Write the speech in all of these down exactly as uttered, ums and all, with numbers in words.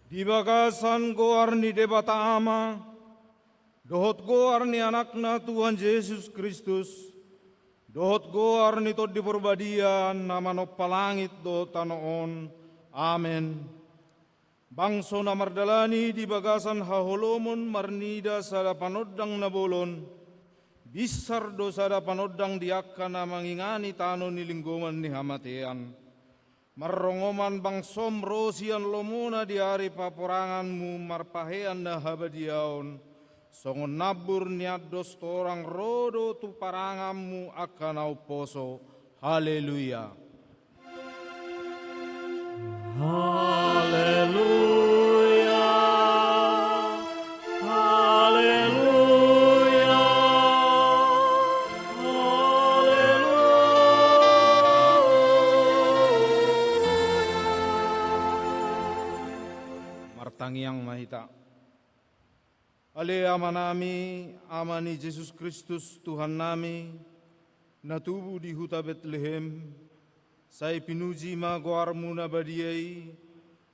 Di bagasan goar ni Debata Ama, dohot goar ni Anakna Tuhan Jesus Kristus, dohot goar ni Tondi Parbadia na manompa langit dohot tano on. Amen. Bangso na mardalani di bagasan haholomon marnida sada panondang na bolon, binsar do sada panondang di angka na mangingani tano ni linggoman ni hamatean. Marrongoman bangsom ro sian lomona di ari paporanganmu marpahean na habadiaon, songon nambur ni andos torang ro do tu paranganmu angka na umposo. Haleluya. Haleluya. Haleluya. Haleluya. Martangiang ma hita. Ale Amanami, Ama ni Jesus Kristus, Tuhannami, na tubu di huta Betlehem, sai pinuji ma goarmu na badia i,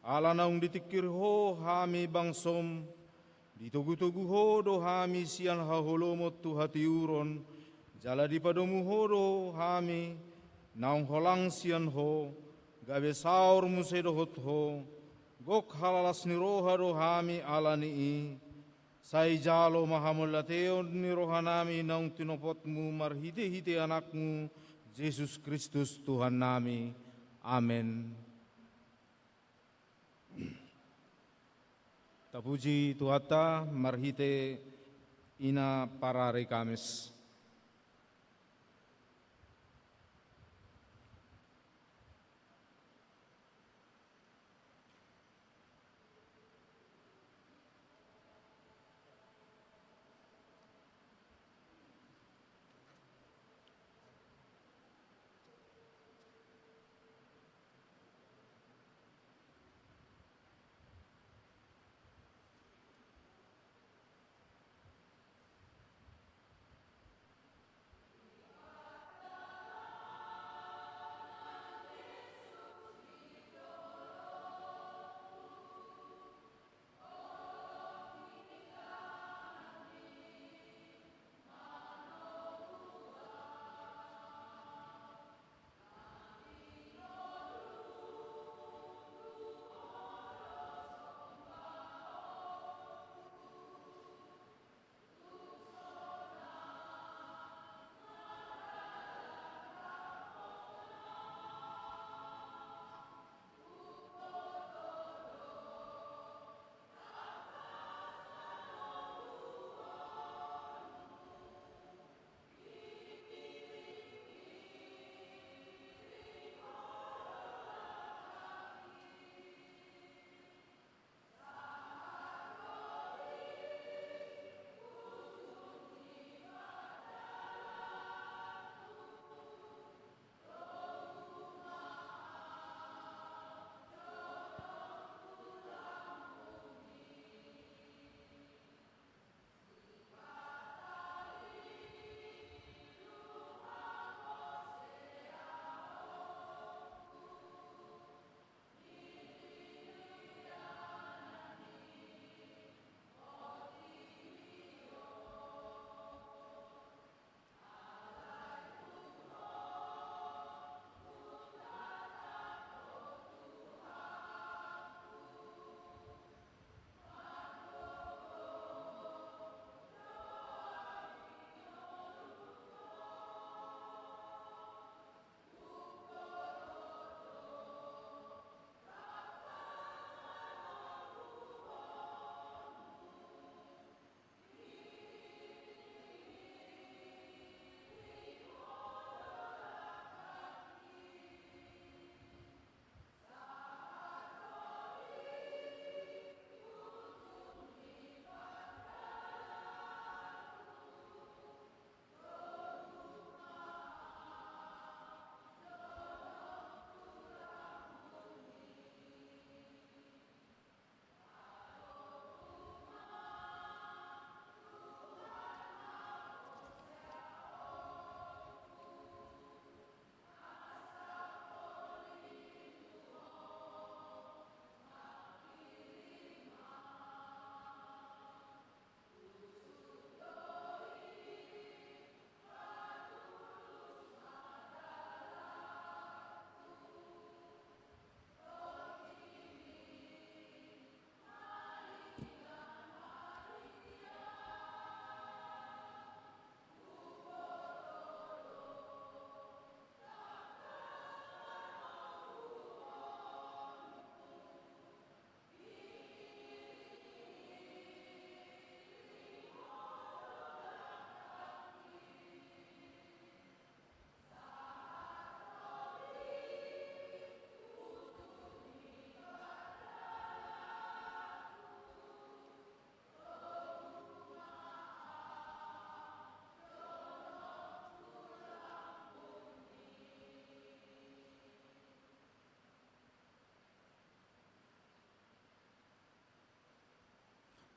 ala naung ditingkir ho hami bangsom, ditogutogu ho do hami sian haholomon tu hatiuron, jala dipadomu ho do hami, naung holang sian ho, gabe saor muse dohot ho, gok halalas ni roha do hami ala ni i, sai jalo ma hamauliateon ni rohanami naung tinopotmu marhitehite Anakmu, Jesus Kristus Tuhannami. Amen. Tapuji Tuhanta marhite ina parari Kamis.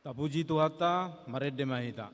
Tapuji Tuhanta, marende ma hita.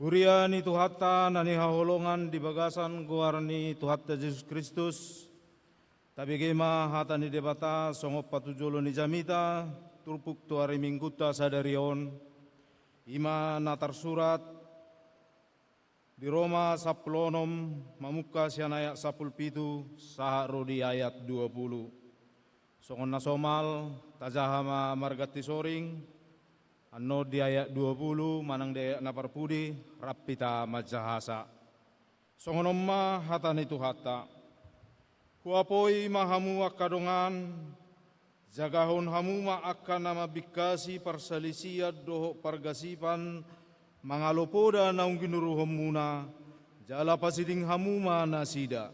Huria ni Tuhanta na hinaholongan di bagasan goar ni Tuhanta Jesus Kristus, tabege ma hata ni Debata songon patujolo ni jamita, turpuk tu ari Minggunta sadari on, i ma na tarsurat di Roma sampulu onom, mamungka sian ayat sampulu pitu sahat ro di ayat dua pulu. Songon na somal, tajaha ma marganti soring, annon di ayat dua pulu manang di ayat na parpudi, rap hita manjahasa. Songon on ma hata ni Tuhanta. Huapoi ma hamu angka dongan, jagahon hamu ma angka na mambingkasi parsalisian dohot pargasipan, mangalo poda naung ginuruhonmuna, jala pasiding hamu ma nasida.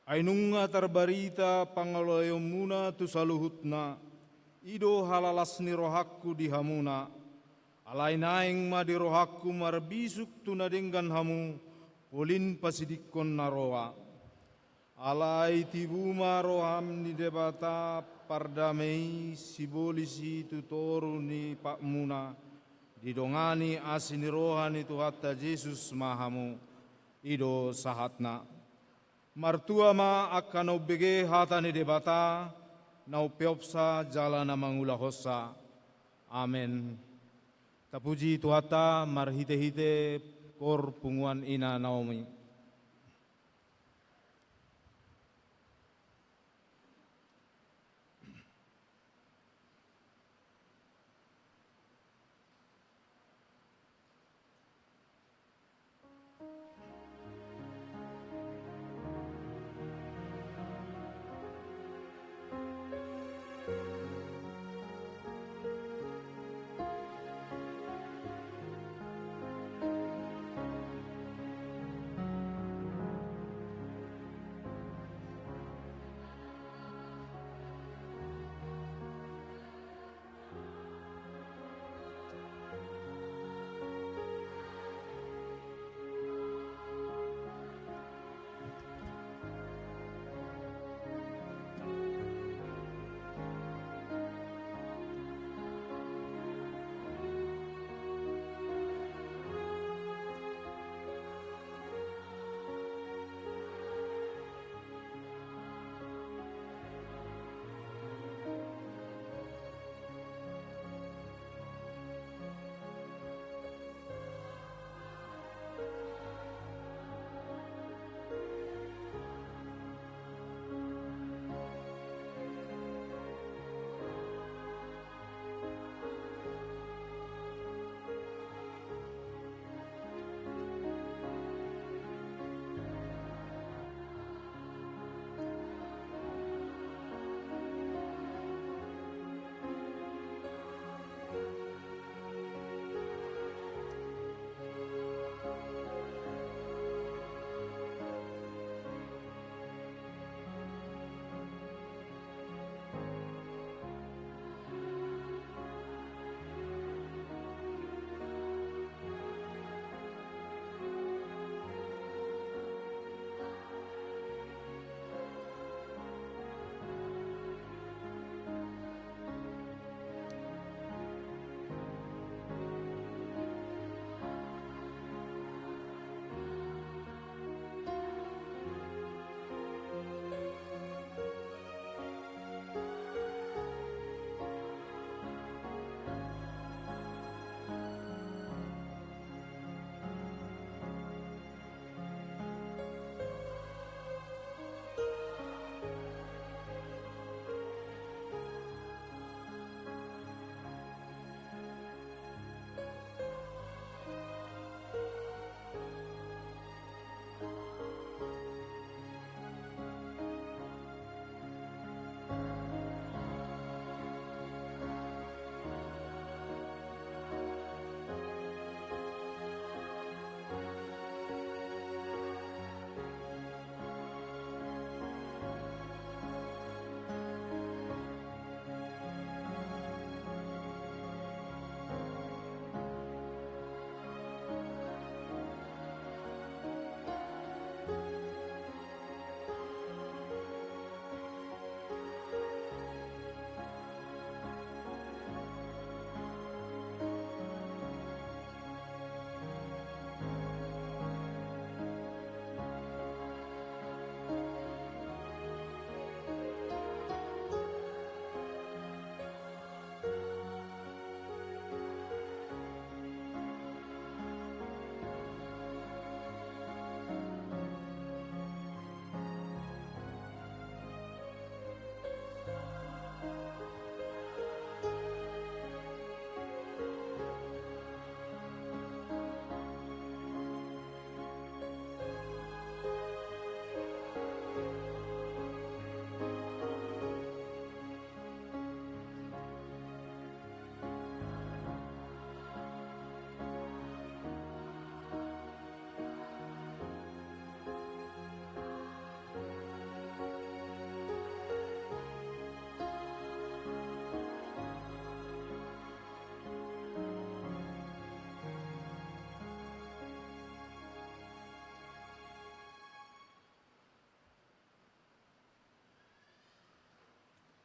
Ai nunga tarbarita pangalaoionmuna tu saluhutna, i do halalas ni rohangku di hamuna. Alai naeng ma di rohangku marbisuk tu na denggan hamu, polin pasidingkon na roa. Alai tibu ma roha ni Debata pardame i, sibolis i tu toru ni patmuna, didongani asi ni roha ni Tuhanta Jesus ma hamu. I do sahatna. Martua ma angka na umbege hata ni Debata, na umpeopsa jala na mangulahonsa. Amen. Tapuji Tuhanta marhitehite kor punguan ina Naomi.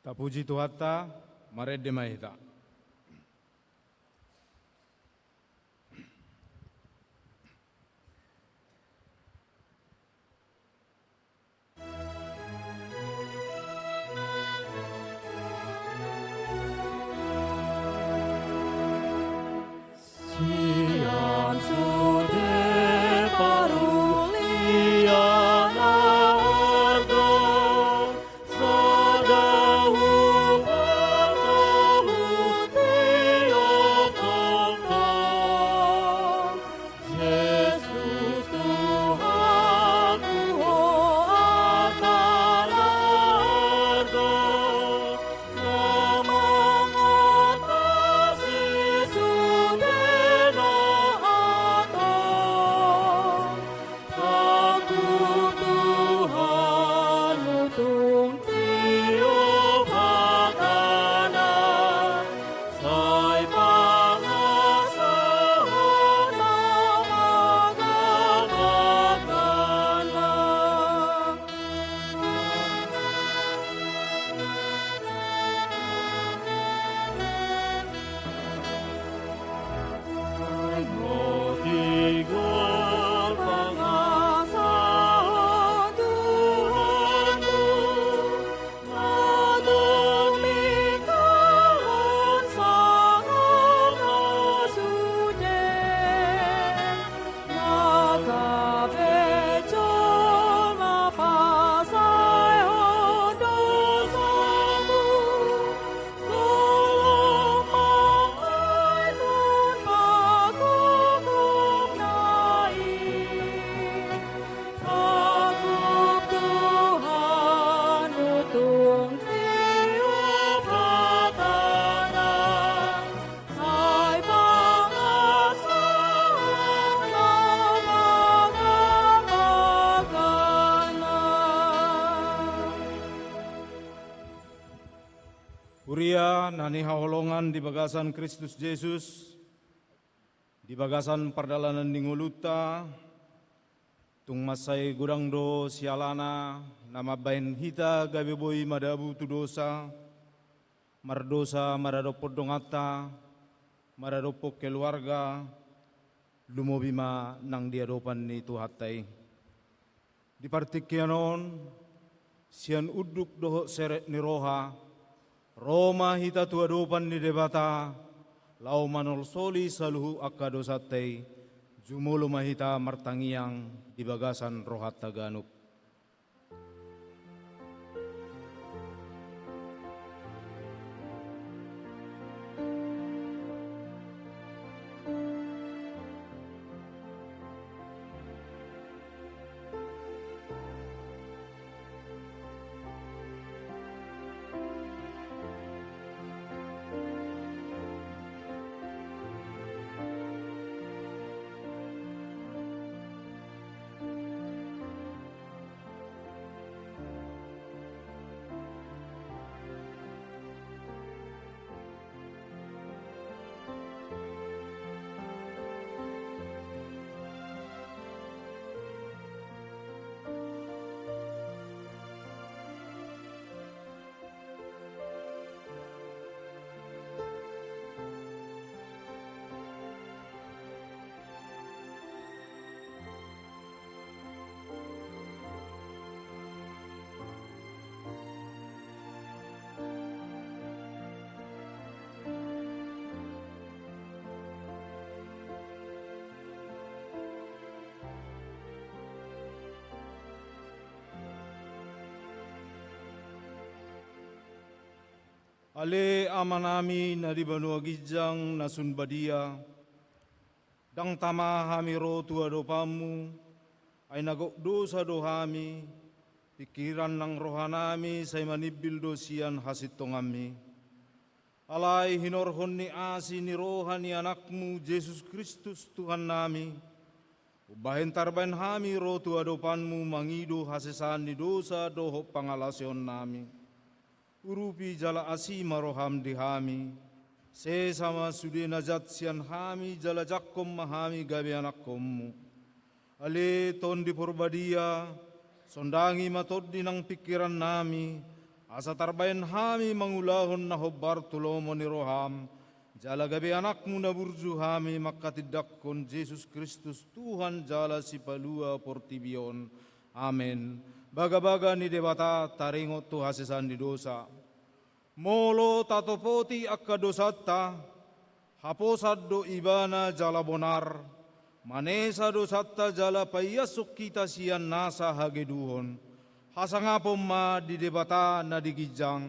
Tapuji Tuhanta, marende ma hita. Sian sude parulian na arga, sada huhut tiop tongtong. Jesus Tuhanku, Ho angka na arga, na mangatasi sude na atong. Sanggup Tuhan, tung tiop hatana, sai pangasahon ma pangamatana. Sanggup Tuhan, tung tiop hatana, sai pangasahon ma pangamatana. Huria na hinaholongan di bagasan Kristus Jesus, di bagasan pardalanan ni ngolunta, tung mansai godang do sialana na mambahen hita gabe boi madabu tu dosa, mardosa maradophon donganta, maradophon keluarga, lumobi ma nang di adopan ni Tuhanta i. Di partingkian on, sian unduk dohot serep ni roha, ro ma hita tu adopan ni Debata, laho manolsoli saluhut angka dosanta i, jumolo ma hita martangiang di bagasan rohanta ganup. Ale Amanami na di banua ginjang na sun badia, ndang tama hami ro tu adopanmu, ai na gok dosa do hami, pingkiran nang rohanami sai manimbil do sian hasintonganmi. Alai hinorhon ni asi ni roha ni Anakmu Jesus Kristus Tuhannami, umbahen tarbahen hami ro tu adopanmu mangido hasesaan ni dosa dohot pangalaosionami. Urupi jala asi ma roham di hami, sesa ma sude na jat sian hami jala jangkon ma hami gabe anakkonmu. Ale Tondi Porbadia, sondangi ma tondi nang pingkirannami, Asa tarbaen hami mangulahon na hombar tu lomo ni roham, jala gabe anakmu na burju hami manghatindanghon Jesus Kristus Tuhan jala Sipalua portibi on. Amen. Bagabaga ni Debata taringot tu hasesaan ni dosa. Molo tatopoti angka dosanta, haposan do Ibana jala bonar, manesa dosanta jala paiashon hita sian nasa hageduhon. Hasangapon ma di Debata na di ginjang.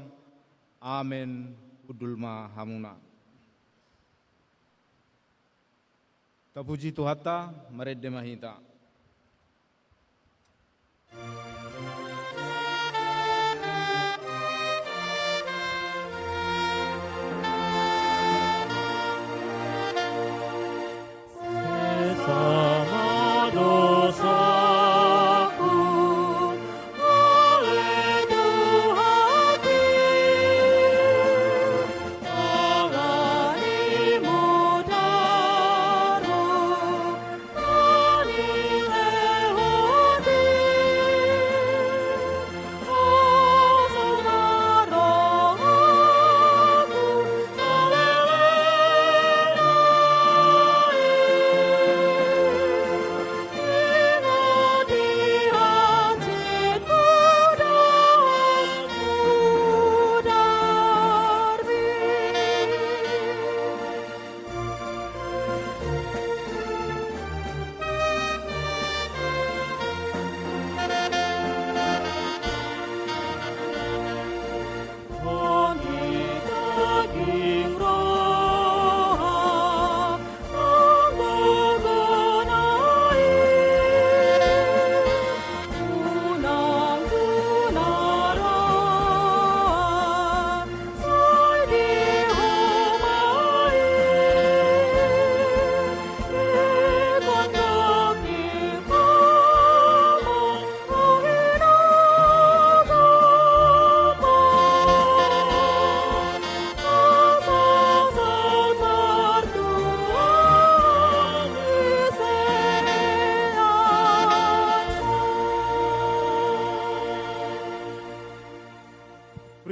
Amen. Hundul ma hamuna. Tapuji Tuhanta, marende ma hita.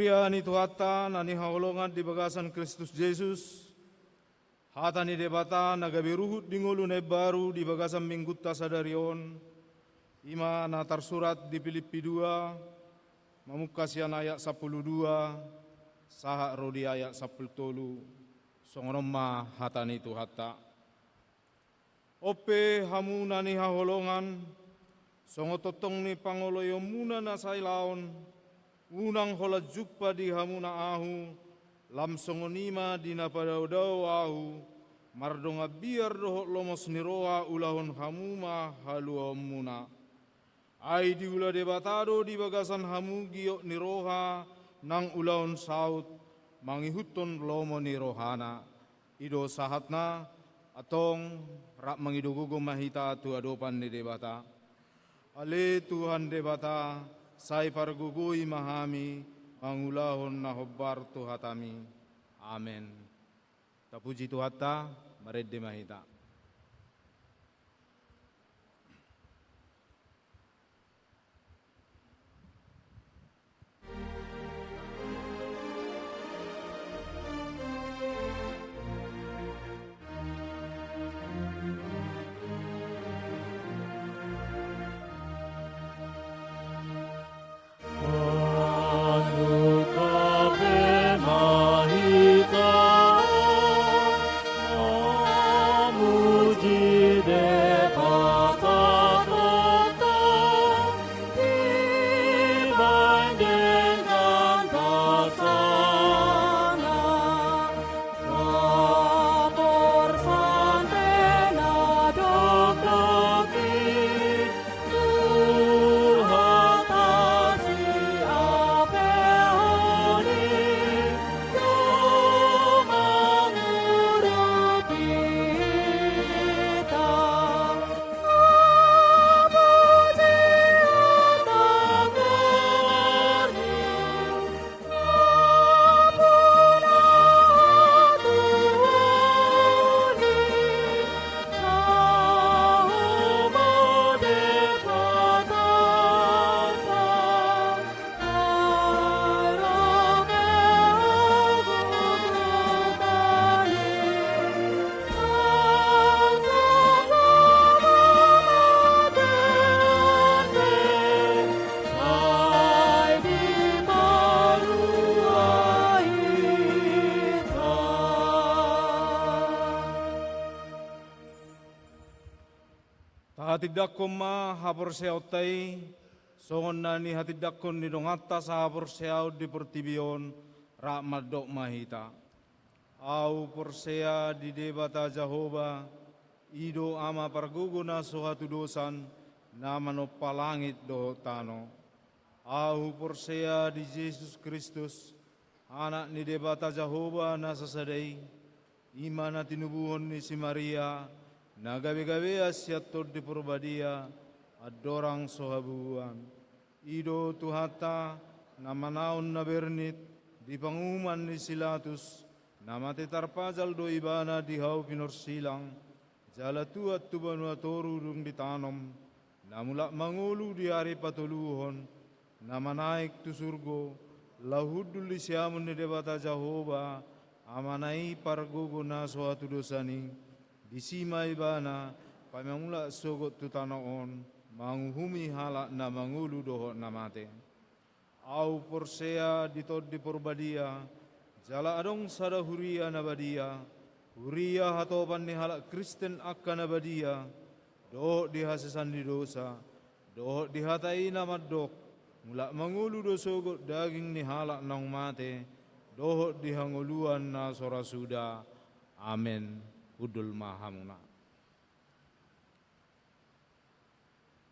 Huria ni Tuhanta na hinaholongan di bagasan Kristus Jesus, hata ni Debata na gabe ruhut di ngolu na imbaru di bagasan minggunta sadari on, i ma na tarsurat di Pilippi dua, mamungka sian ayat sampulu dua sahat ro di ayat sampulu tolu. Songon on ma hata ni Tuhanta. On pe hamu na hinaholongan, songon tongtong ni pangoloionmuna na sailaon, unang holan jumpa di hamuna ahu, lam songon i ma di na padaodao ahu, mardongan biar dohot lomos ni roha ulahon hamu ma haluaonmuna. Ai diula Debata do di bagasan hamu giot ni roha nang ulaon saut mangihuthon lomo ni rohana. I do sahatna, antong rap mangido gogo ma hita tu adopan ni Debata. Ale Tuhan Debata, sai pargogoi ma hami mangulahon na hombar tu hatami. Amen. Tapuji Tuhanta, marende ma hita. Hatindangkon ma haporseaonta i, songon na nihatindangkon ni donganta sahaporseaon di portibi on, rap mandok ma hita. Ahu porsea di Debata Jahowa, i do Ama pargogo na so hatudosan, na manompa langit dohot tano. Ahu porsea di Jesus Kristus, Anak ni Debata Jahowa na sasada i, i ma na tinubuhon ni si Maria, na gabegabean sian Tondi Porbadia, andorang so habubuhan. I do Tuhanta, na manaon na bernit, di panguhuman ni si Latus, na mate tarpajal do ibana di hau pinorsilang, jala tuat tu banua toru dung ditanom, na mulak mangolu di ari patoluhon, na manaek tu surgo, laho hundul di siamun ni Debata Jahowa, Amana i pargogo na so hatudosan i, disi ma ibana, pamamulak sogot tu tano on, manguhumi halak na mangolu dohot na mate. Ahu porsea di Tondi Porbadia, jala adong sada huria na badia, huria hatopan ni halak Kristen angka na badia, dohot di hasesaan ni dosa, dohot di hata i na mandok, mulak mangolu do sogot daging ni halak naung mate, dohot di hangoluan na so ra suda. Amen. Hundul ma hamuna.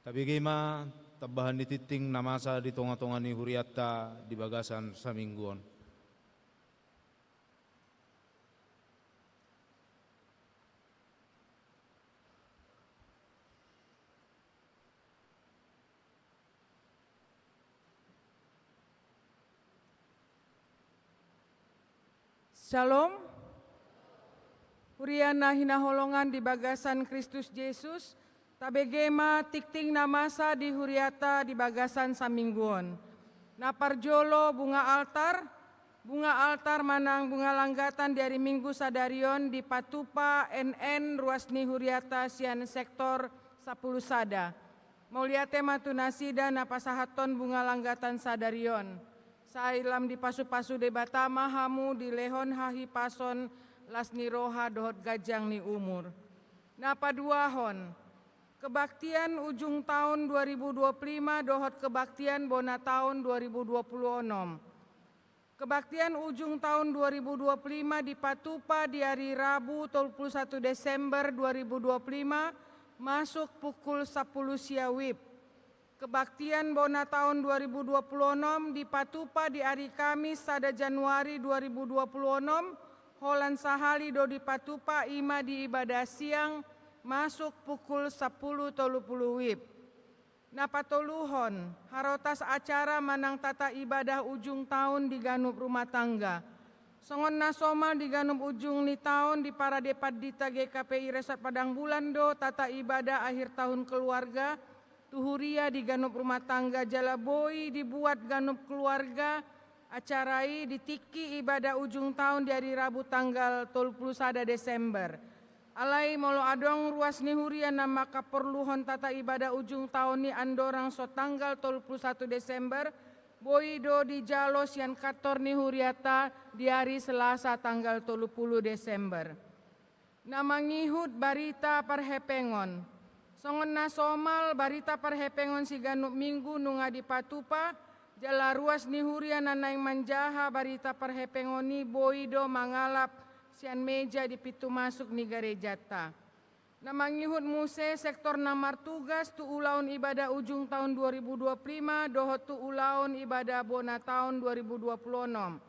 Tabege ma tambahan ni tingting na masa di tongatonga ni hurianta di bagasan saminggu on. Syalom. Huria na hinaholongan di bagasan Kristus Jesus, tabege ma tingting na masa di hurianta di bagasan saminggu on. Na parjolo bunga altar, bunga altar manang bunga langgatan di ari Minggu sadari on dipatupa N N ruas ni hurianta sian sektor sampulu sada. Mauliate ma tu nasida na pasahathon bunga langgatan sadari on. Sai lam dipasupasu Debata ma hamu dilehon hahipason, las ni roha dohot ganjang ni umur. Na paduahon, kebaktian ujung taon dua ribu dua puluh lima dohot kebaktian bona taon dua ribu dua puluh onom. Kebaktian ujung taon dua ribu dua puluh lima dipatupa di ari Rabu tolu puluh satu Desember dua ribu dua puluh lima, masuk pukul sampulu sia wib. Kebaktian bona taon dua ribu dua puluh onom dipatupa di ari Kamis sada Januari dua ribu dua puluh onom, holan sahali do dipatupa, i ma di ibadah siang, masuk pukul sampulu tolu puluh wib. Na patoluhon, harotas acara manang tata ibadah ujung taon di ganup rumah tangga. Songon na somal di ganup ujung ni taon di parade pandita G K P I Resort Padang Bulan do tata ibadah akhir tahun keluarga tu huria di ganup rumah tangga, jala boi dibuat ganup keluarga acara i di tingki ibadah ujung taon di ari Rabu tanggal tolu puluh sada Desember. Alai molo adong ruas ni huria na mangkaporluhon tata ibadah ujung taon i andorang so tanggal tolu puluh satu Desember, boi do dijalo sian kantor ni hurianta di ari Selasa tanggal tolu puluh Desember. Na mangihut barita parhepengon. Songon na somal, barita parhepengon siganup Minggu nunga dipatupa, jala ruas ni huria na naeng manjaha barita parhepengon i boi do mangalap sian meja di pintu masuk ni garejanta. Na mangihut muse sektor na martugas tu ulaon ibadah ujung taon dua ribu dua puluh lima dohot tu ulaon ibadah bona taon dua ribu dua puluh onom.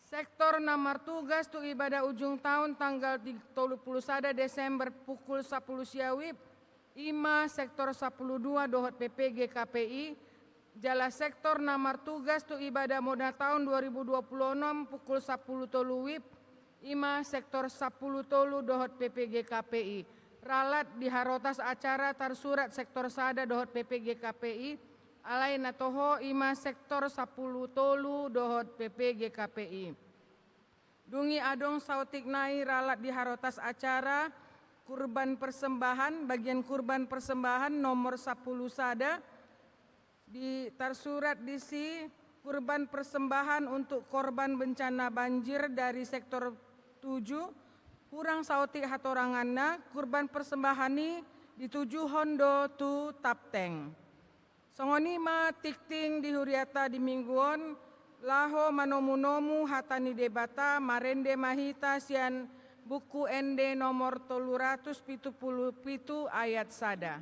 Sektor na martugas tu ibadah ujung taon tanggal tolu puluh sada Desember pukul sampulu sia wib, i ma sektor sampulu dua dohot P P G K P I, jala sektor na martugas tu ibadah bona taon dua ribu dua puluh onom pukul sampulu tolu wib, i ma sektor sampulu tolu dohot P P G K P I. Ralat di harotas acara tarsurat sektor sada dohot P P G K P I, alai na toho i ma sektor sampulu tolu dohot P P G K P I. Dung i adong saotik nai ralat di harotas acara, kurban persembahan, bagian kurban persembahan nomor sampulu sada, di, tarsurat disi, kurban persembahan untuk korban bencana banjir dari sektor tujuh, hurang saotik hatoranganna, kurban persembahan i ditujuhon do tu Tapteng. Songon i ma tingting di huriata di minggu on, laho manomunomu hata ni Debata marende ma hita sian Buku Ende nomor tolu ratus pitu pulu pitu ayat sada.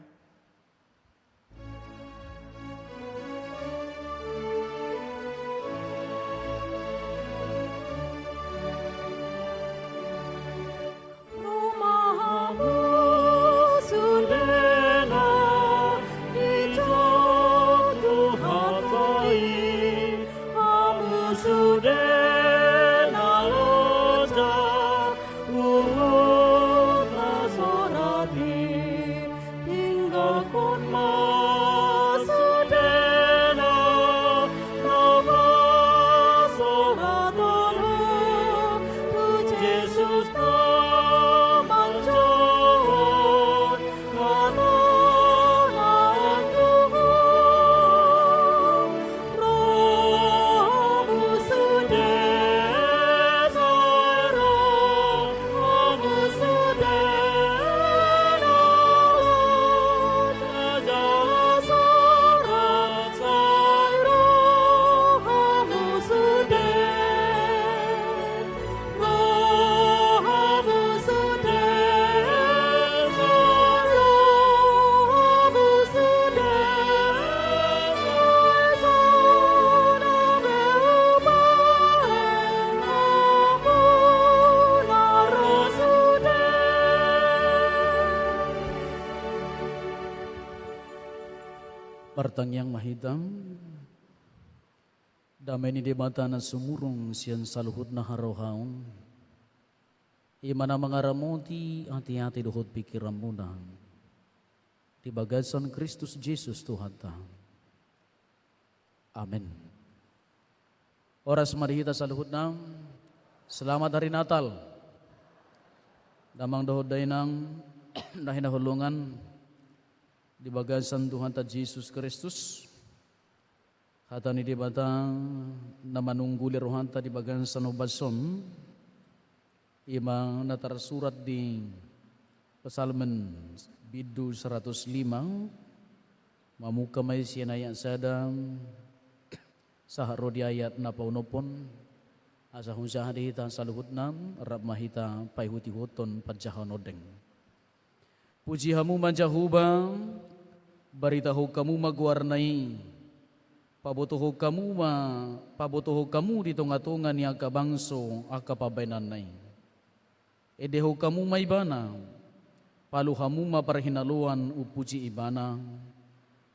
Martangiang ma hita. Dame ni Debata na sumurung sian saluhutna harohaon, i ma na mangaramoti ateate dohot pingkiranmuna di bagasan Kristus Jesus Tuhanta. Amen. Horas ma di hita saluhutna. Selamat Hari Natal. Damang dohot dainang na hinaholongan di bagasan Tuhanta Jesus Kristus. Hata ni Debata na manungguli rohanta di bagasan ombas on, i ma na tarsurat di Psalmen bindu saratus lima, mamungka ma i sian ayat sada sahat ro di ayat na paonomhon, asa hujaha di hita saluhutna, rap ma hita paihutihuthon panjahaon ondeng. Puji hamu ma Jahowa, baritahon hamu ma goarna i, pabotohon hamu ma, pabotohon hamu di tongatonga ni angka bangso angka pambahenanna i. Endehon hamu ma ibana, palu hamu ma parhinaloan umpuji ibana,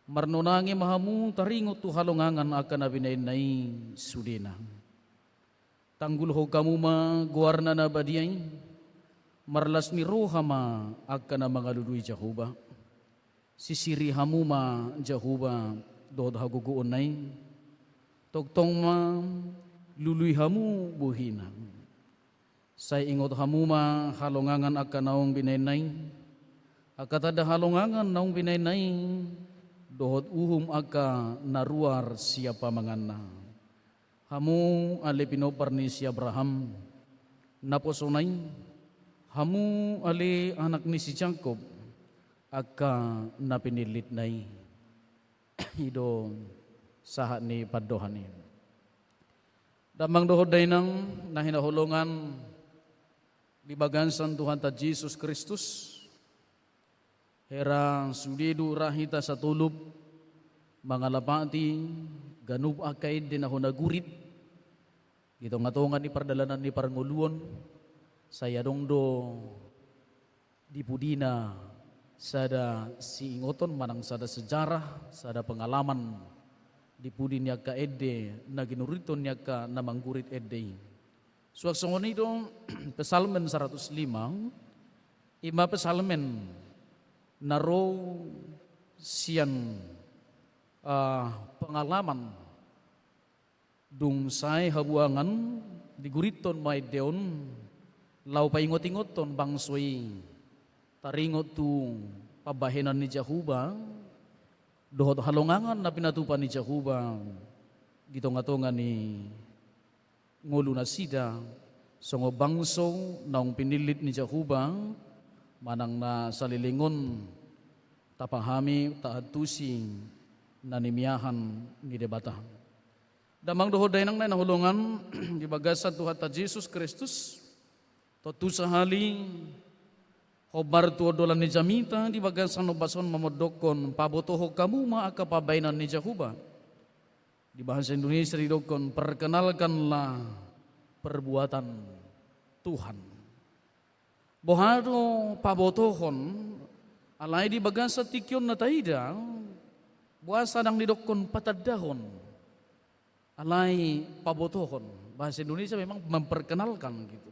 marnonangi ma hamu taringot tu halongangan angka na binahenna i sudena. Tanggulhon hamu ma goarna na badia i, marlas ni roha ma angka na mangalului Jahowa. Sisiri hamu ma Jahowa dohot hagogoonna i, tongtong ma lului hamu bohina. Sai ingot hamu ma halongangan angka naung binahenna i, angka tanda halongangan naung binahenna i, dohot uhum angka na ruar sian pamanganna. Hamu ale pinompar ni si Abraham, naposona i, hamu ale anak ni si Jakob, angka na pinillitna i. I do sahat ni pandohan i. Damang dohot dainang na hinaholongan di bagasan Tuhanta Jesus Kristus, hera sude do ra hita satolop mangalapati ganup angka ende na hona gurit di tongatonga ni pardalanan ni parngoluon, sai adong do di pudina sada siingoton manang sada sejarah, sada pengalaman di pudi ni angka ende na ginurithon ni angka na manggurit ende i. Suang songon i do Psalmen saratus lima, i ma Psalmen na ro sian, ah, pengalaman dung sae habuangan digurithon ma ende on, laho paingotingothon bangso i taringot tu pambahenan ni Jahowa dohot halongangan na pinatupa ni Jahowa di tongatonga ni ngolu nasida songon bangso naung pinillit ni Jahowa, manang na saleleng on tapahami, taantusi na nimiahan ni Debata. Damang dohot dainang na hinaholongan di bagasan Tuhanta Jesus Kristus, tontu sahali hombar tu ondolan ni jamita di bagasan ombas on mandokkon, pabotohon hamu ma angka pambahenan ni Jahowa. Di bahasa Indonesia didokkon, perkenalkanlah perbuatan Tuhan. Boha do pabotohon, alai di bagasan tingki on na taida, boasa ndang didokkon patandahon, alai pabotohon. Bahasa Indonesia memang memperkenalkan gitu.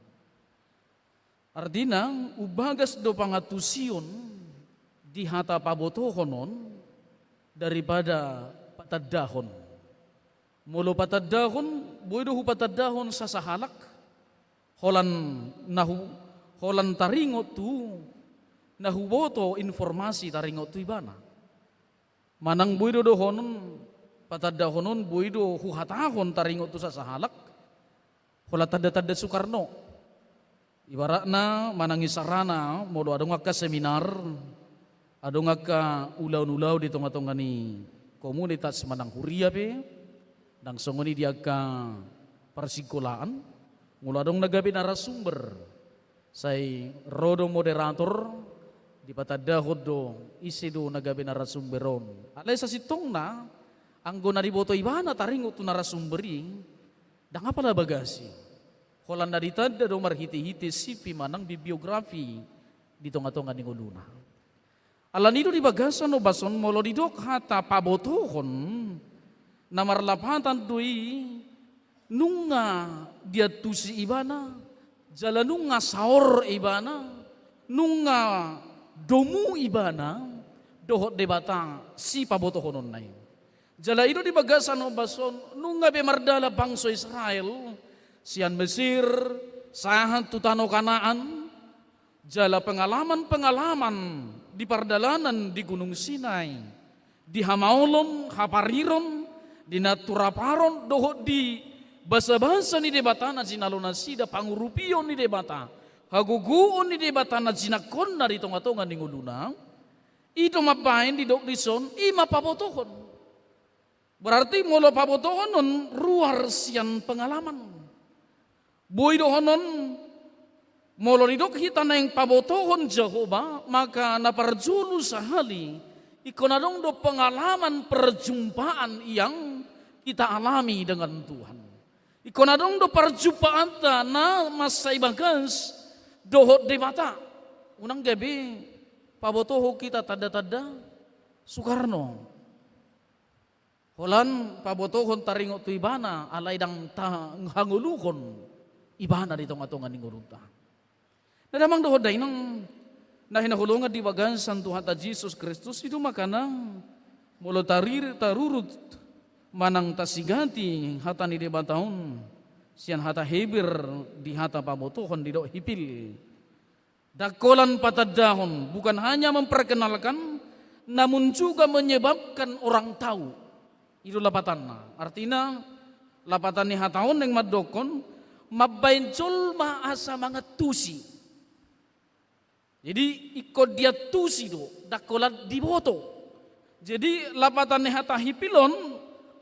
Artina, umbagas do pangantusion di hata pabotohon on daripada patandahon. Molo patandahon, boi do hupatandahon sasahalak, holan na hu-, holan taringot tu na huboto, informasi taringot tu ibana. Manang boi do dohonon, patandahon on boi do huhatahon taringot tu sasahalak, holan tanda-tanda Soekarno. Ibaratna manang isarana, molo adong angka seminar, adong angka ulaon-ulaon di tonga-tonga ni komunitas manang huria pe, ndang songon i di angka parsingkolaan, molo adong na gabe narasumber, sai ro do moderator, dipatandahon do ise do na gabe narasumber on. Alai sasintongna, anggo na diboto ibana taringot tu narasumber i, ndang apala bagasi. Holan na ditanda do marhite-hite C V manang bibliografi di tonga-tonga ni ngoluna. Alani i do di bagasan ombas on, molo didok hata pabotohon, na marlapatan do i nunga diantusi ibana, jala nunga saor ibana, nunga domu ibana dohot Debata sipabotohononna i. Jala i do di bagasan ombas on, nunga be mardalan bangso Israel sian Mesir sahat tu tano Kanaan, jala pengalaman-pengalaman di pardalanan di Gunung Sinai, di hamaolon, hapariron, di natura paron, dohot di basa-basa ni Debata na jinalo nasida, pangurupion ni Debata, hagogoon ni Debata na jinangkonna di tonga-tonga ni ngoluna, i do mambaen didok dison, i ma pabotohon. Berarti molo pabotohon on ruar sian pengalaman. Boi dohonon, molo didok hita naeng pabotohon Jahowa, maka na parjolo sahali, ingkon adong do pengalaman perjumpaan yang kita alami dengan Tuhan. Ingkon adong do parjumpaanta na mansai bagas dohot Debata. Unang gabe pabotohon hita tanda-tanda Soekarno. Holan pabotohon taringot tu ibana, alai ndang tahangoluhon ibana di tonga-tonga ni ngolunta. Na damang dohot dainang na hinaholongan di bagasan Tuhanta Jesus Kristus, i do makana molo tarir-, tarurut manang tasigati hata ni Debata on sian hata Heber di hata pabotohon didok hipil. Ndang holan patandahon, bukan hanya memperkenalkan, namun juga menyebabkan orang tahu. I do lapatanna. Artina, lapatan ni hata on naeng mandokkon, mambaen jolma asa mangantusi. Jadi, ingkon diantusi do, ndang holan diboto. Jadi, lapatan ni hata hipil on,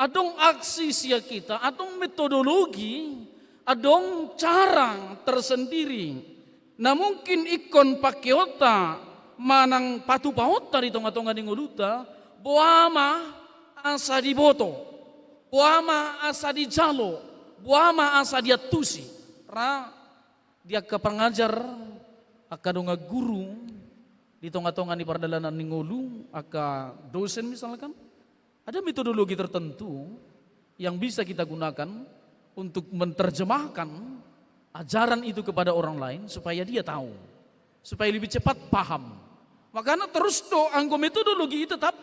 adong aksi sian hita, adong metodologi, adong cara tersendiri. Na mungkin ingkon pakeonta manang patupaonta di tonga-tonga ni ngolunta, boha ma asa diboto, boha ma asa dijalo, boha ma asa diantusi. Ra di angka pangajar, angka dongan guru, di tonga-tonga ni pardalanan ni ngolu, angka dosen misalkan, ada metodologi tertentu yang bisa kita gunakan untuk menerjemahkan ajaran itu kepada orang lain supaya dia tahu, supaya lebih cepat paham. Makana terus do anggo metodologi itu tetap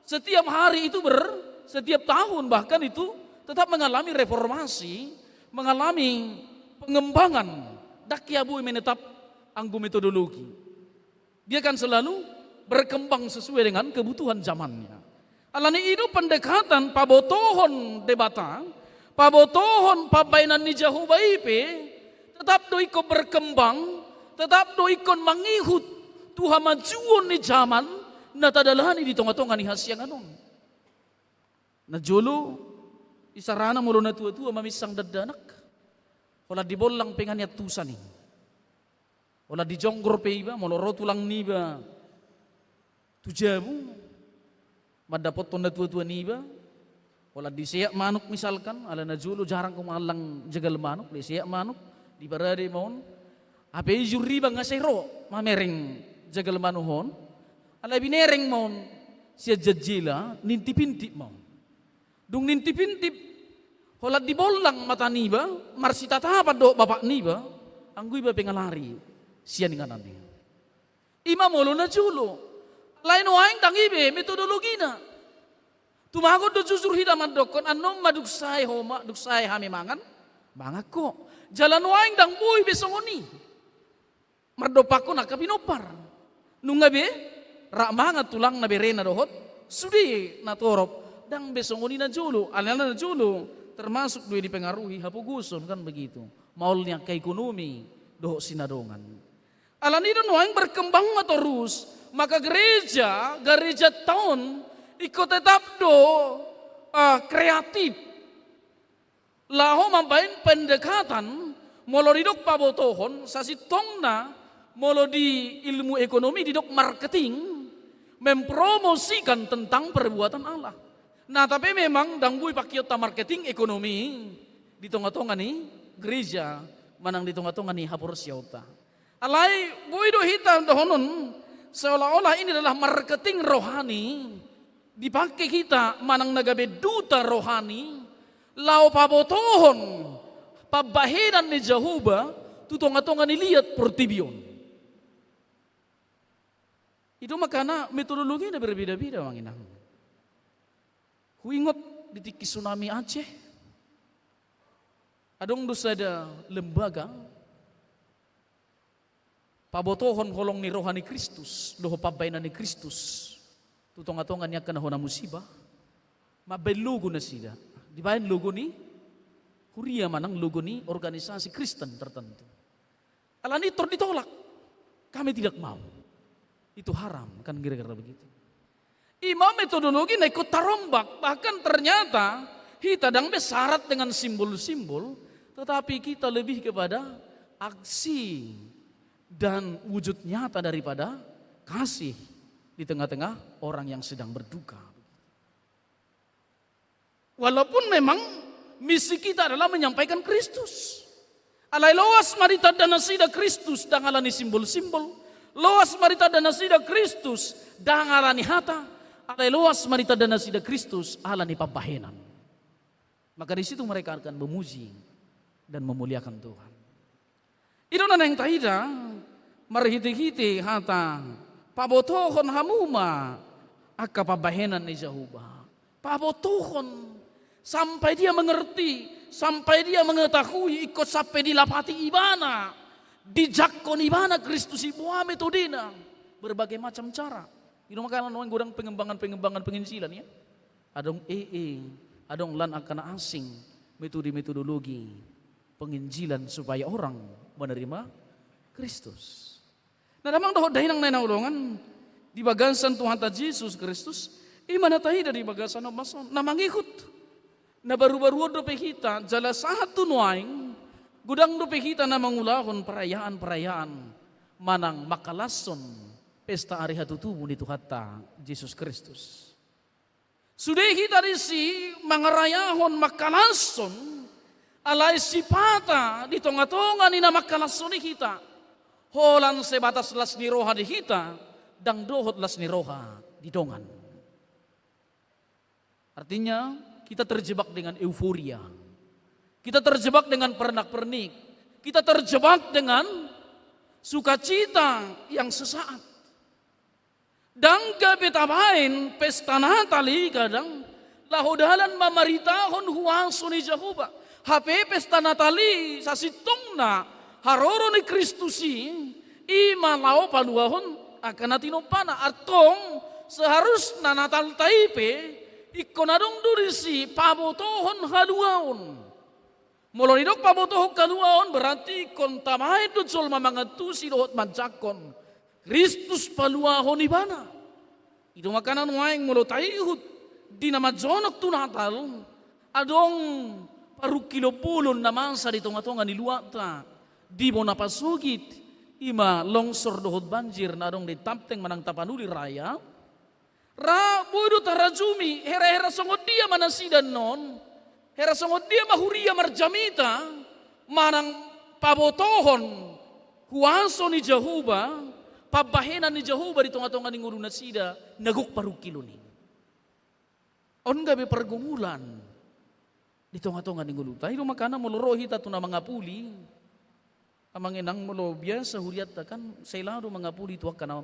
setiap hari itu ber-, setiap tahun bahkan itu tetap mengalami reformasi, mengalami pengembangan. Ndang hea boi menetap anggo metodologi. Dia kan selalu berkembang sesuai dengan kebutuhan zamannya. Alani i do pendekatan pabotohon Debata, pabotohon pambahenan ni Jahowa i pe, tetap do ingkon berkembang, tetap do ingkon mangihut tu hamajuon ni zaman, na tadalani di tonga-tonga ni hasiangan on. Na jolo, isarana molo na tua-tua maminsang dakdanak, holan di bollang pe nga niantusan i. Holan di jonggor pe iba, molo ro tulang niba tu jabu, mandapothon na tua-tua niba, holan diseat manuk misalkan, ala na jolo jarang ho mangallang jagal manuk, diseat manuk, diparade ma on. Hape ijur iba nga sai ro mamereng jagal manuk on, alai binereng ma on sian jala-jala, nintip-intip ma on. Dung nintip-intip, holan di bollang mata niba, marsitatapan dohot bapak niba, anggo iba pe nga lari sian inganan i. I ma molo na jolo. Alai nuaeng ndang i be metodologina. Tumagon do jujur hita mandokkon, annon ma dung sae ho ma, dung sae hami mangan, mangan ho. Jala nuaeng ndang boi be songon i. Mardompakkon angka pinompar. Nunga be, rap mangan tulangna, berena dohot sude na torop. Ndang be songon i na jolo, alana na jolo termasuk do i dipengaruhi hapogoson, kan begitu. Maol ni angka ekonomi dohot sinadongan. Alani do nuaeng berkembang ma torus, maka gereja, gereja ta on, ingkon tetap do, ah, kreatif. Laho mambaen pendekatan, molo didok pabotohon, sasintongna, molo di ilmu ekonomi didok marketing, mempromosikan tentang perbuatan Allah. Nah, tapi memang ndang boi pangkeonta marketing ekonomi di tonga-tonga ni gereja, manang di tonga-tonga ni haporseaonta. Alai boi do hita dohonon, seolah-olah ini adalah marketing rohani, dipake hita manang na gabe duta rohani, laho pabotohon pambahenan ni Jahowa tu tonga-tonga ni liat portibi on. I do makana metodologi na berbeda-beda, amang inang. Huingot di tingki tsunami Aceh, adong do sada lembaga pabotohon holong ni roha ni Kristus dohot pambahenan ni Kristus tu tonga-tonga ni angka na hona musibah, mambaen logo nasida. Dibaen logo ni huria manang logo ni organisasi Kristen tertentu. Alani i tor ditolak. Kami tidak mau. Itu haram, kan kira-kira begitu. I ma metodologi na ingkon tarombak, bahkan ternyata hita ndang be syarat dengan simbol-simbol, tetapi kita lebih kepada aksi dan wujud nyata daripada kasih di tengah-tengah orang yang sedang berduka. Walaupun memang misi kita adalah menyampaikan Kristus. Alai loas ma ditanda nasida Kristus ndang ala ni simbol-simbol. Loas ma ditanda nasida Kristus ndang ala ni hata. Alai loas ma ditanda nasida Kristus ala ni pambahenan. Maka di situ mereka akan memuji dan memuliakan Tuhan. I do na naeng taida marhite-hite hata, pabotohon hamu ma angka pambahenan ni Jahowa. Pabotohon sampai dia mengerti, sampai dia mengetahui, ingkon sampai dilapati ibana, dijangkon ibana Kristus i, boha metodena, berbagai macam cara. I do makana nuaeng godang pengembangan-pengembangan penginjilan, ya. Adong, eh, eh, adong lan angka na asing metode-metodologi penginjilan supaya orang menerima Kristus. Na damang dohot dainang na hinaholongan di bagasan Tuhanta Jesus Kristus, i ma na taida di bagasan ombas on, na mangihut, na baru-baru on dope hita, jala sahat tu nuaeng, godang dope hita na mangulahon perayaan-perayaan manang mangkalashon pesta ari hatutubu ni Tuhanta Jesus Kristus. Sude hita disi mangarayahon, mangkalashon, alai sipata di tonga-tonga ni na mangkalashon i hita, holan sebatas las ni roha di hita, ndang dohot las ni roha di dongan. Artinya, kita terjebak dengan euforia. Kita terjebak dengan pernak-pernik. Kita terjebak dengan sukacita yang sesaat. Ndang gabe tabaen pesta Natal i kadang laho dalan mamaritahon huaso ni Jahowa. Hape pesta Natal i sasintongna haroro ni Kristus i, i ma laho paluahon angka na tinompana. Antong seharusna Natalta i pe ingkon adong do disi pabotohon haluaon. Molo didok pabotohon haluaon, berarti ingkon tabaen do jolma mangantusi dohot manjangkon Kristus paluahon ibana. I do ma angka na nuaeng molo taihut di na manjonok tu Natal, adong parungkilon bolon na masa di tonga-tonga ni luatta, di bona pasogit, i ma longsor dohot banjir na adong di Tamteng manang Tapanuli Raya. Ra boi do tarajumi hera-hera songon dia ma nasida annon, hera songon dia ma huria marjamita manang pabotohon huaso ni Jahowa, pambahenan ni Jahowa di tonga-tonga ni ngolu nasida na gok parungkilon i. On gabe pargumulan di tonga-tonga ni ngoluta. I do makana molo ro hita tu na mangapuli, amang inang, molo biasa hurianta kan sai laho do mangapuli tu angka na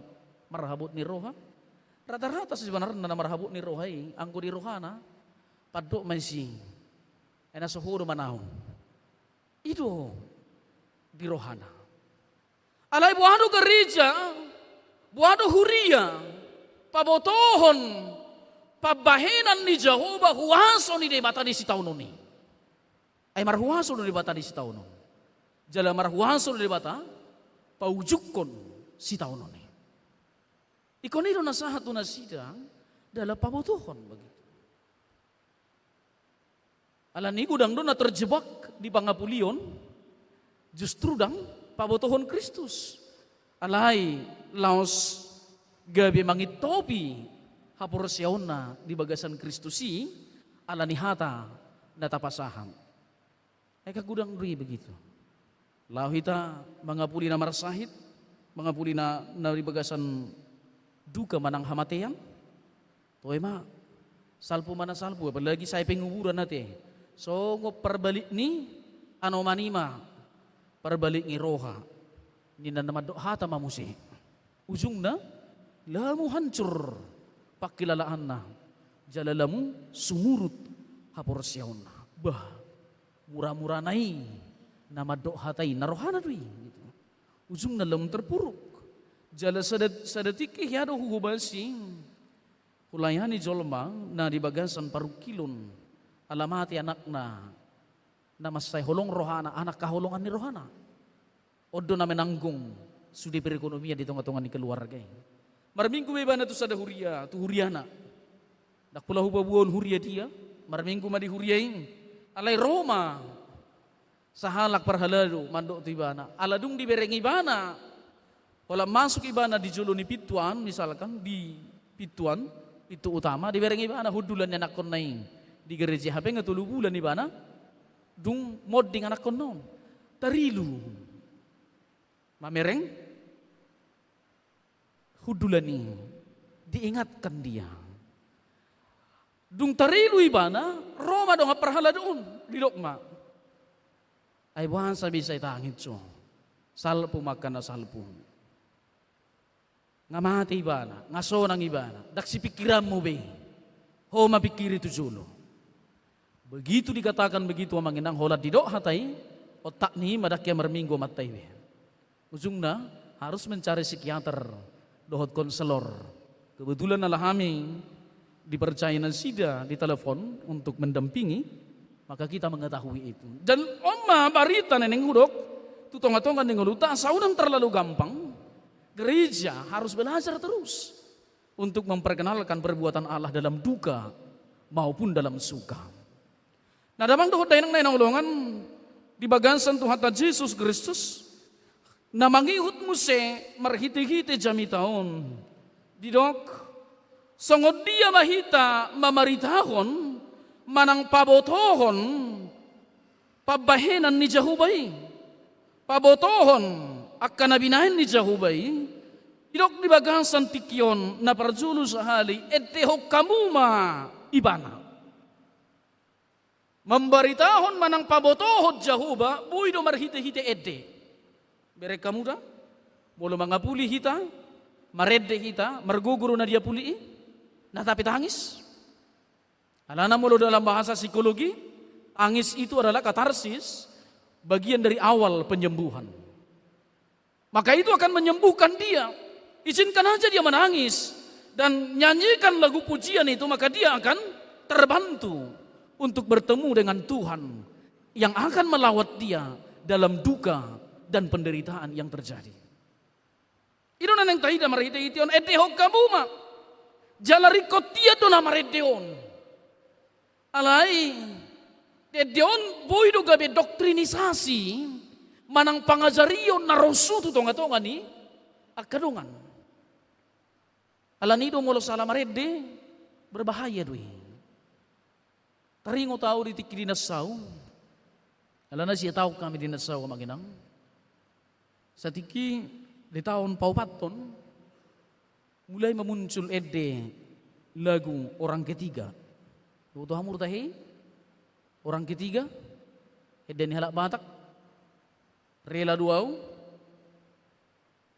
marhabot ni roha. Rata-rata sebenarna na marhabot ni roha i anggo di rohana pandok ma isi, ai na so ho do manaon. I do di rohana. Alai boha do gareja, boha do huria pabotohon pambahenan ni Jahowa huaso ni Debata di sitaonon i. Ai marhuaso do Debata di sitaonon. Jala marhuaso do Debata paujungkon sitaonon i. Ingkon i do na sahat tu nasida dalam pabotohon begitu. Alani godang do na terjebak di pangapulion, justru ndang pabotohon Kristus. Alai laos gabe mangintopi haporseaonna di bagasan Kristus i, alani hata na tapasahat. Ai angka godang do i begitu. Laho hita mangapuli na marsahit, mangapuli na, na di bagasan duka manang hamatean. Toe ma, salpu ma na salpu, apalagi sai penguburan ate. Songon parbalik ni anoman i ma parbalik ni roha. Ninna na mandok hata ma muse. Ujungna, lamu hancur pangkilalaanna, jala lamu sumurut haporseaonna. Bah, mura-murana i na mandok hata i, na rohana do i, gitu. Ujungna lamu terpuruk. Jala sada, sada tingki hea do huhobasi, hulayani jolma na di bagasan parungkilon, ala mate anakna, na mansai holong rohana, anak haholongan ni rohana. On do na menanggung sude perekonomian di tonga-tonga ni keluarga i. Marminggu ma ibana tu sada huria, tu huriana. Ndang pola hupaboa on huria dia, marminggu ma di huria i. Alai ro ma sahalak parhalado mandok tu ibana. Ala dung dibereng ibana, holan masuk ibana di jolo ni pintu an, misalkan di pintu an, pintu utama, dibereng ibana hundulan ni anakkonna i. Di gareja hape nga tolu bulan ibana dung monding anakkonna on. Tarilu mamereng hundulan i, diingatkan dia. Dung tarilu ibana, ro ma dongan parhalado on, didok ma, ai boasa bisa i tangis ho? Salpu ma angka na salpu. Nga mate ibana, nga sonang ibana, ndang sipingkiranmu be. Ho ma pingkiri tu jolo. Begitu dikatakan begitu amang inang, holan didok hata i, otak ni i ma ndang hea marminggu amanta i be. Ujungna harus mencari psikiater dohot konselor. Kebetulan ala hami dipercaya nasida di telepon untuk mendampingi, maka kita mengetahui itu. Dan on ma barita na naeng hudok tu tonga-tonga ni ngoluta, asa unang terlalu gampang. Gereja harus belajar terus untuk memperkenalkan perbuatan Allah dalam duka maupun dalam suka. Na damang dohot dainang na hinaholongan di bagasan Tuhanta Jesus Kristus, na mangihut muse marhite-hite jamita on. Didok, songon dia ma hita mamaritahon manang pabotohon pambahenan ni Jahowa i, pabotohon angka na binahen ni Jahowa i. Didok di bagasan tingki on, na parjolo sahali, endehon hamu ma ibana. Mambaritahon manang pabotohon Jahowa boi do marhite-hite ende. Bereng hamu da, molo mangapuli hita, marende hita, margogo do na diapuli i, na tapi tangis. Alana molo dalam bahasa psikologi, tangis itu adalah katarsis, bagian dari awal penyembuhan. Maka itu akan menyembuhkan dia. Izinkan aja dia menangis dan nyanyikan lagu pujian itu, maka dia akan terbantu untuk bertemu dengan Tuhan yang akan melawat dia dalam duka dan penderitaan yang terjadi. I do na naeng taida marhite-hite on, endehon hamu ma. Jala ringkot hian do na marende on. Alai, di ende on boi do gabe doktrinisasi, manang pangajarion na rosu tu tonga-tonga ni angka dongan. Alani do molo sala marende, berbahaya do i. Taringot au di tingki di na sau, alana sia taon hami di na sau, amang inang. Satingki di taon paopathon, mulai ma muncul ende lagu Orang Ketiga. Iboto hamu do tahe i? Orang Ketiga, ende ni halak Batak, Rela do Au,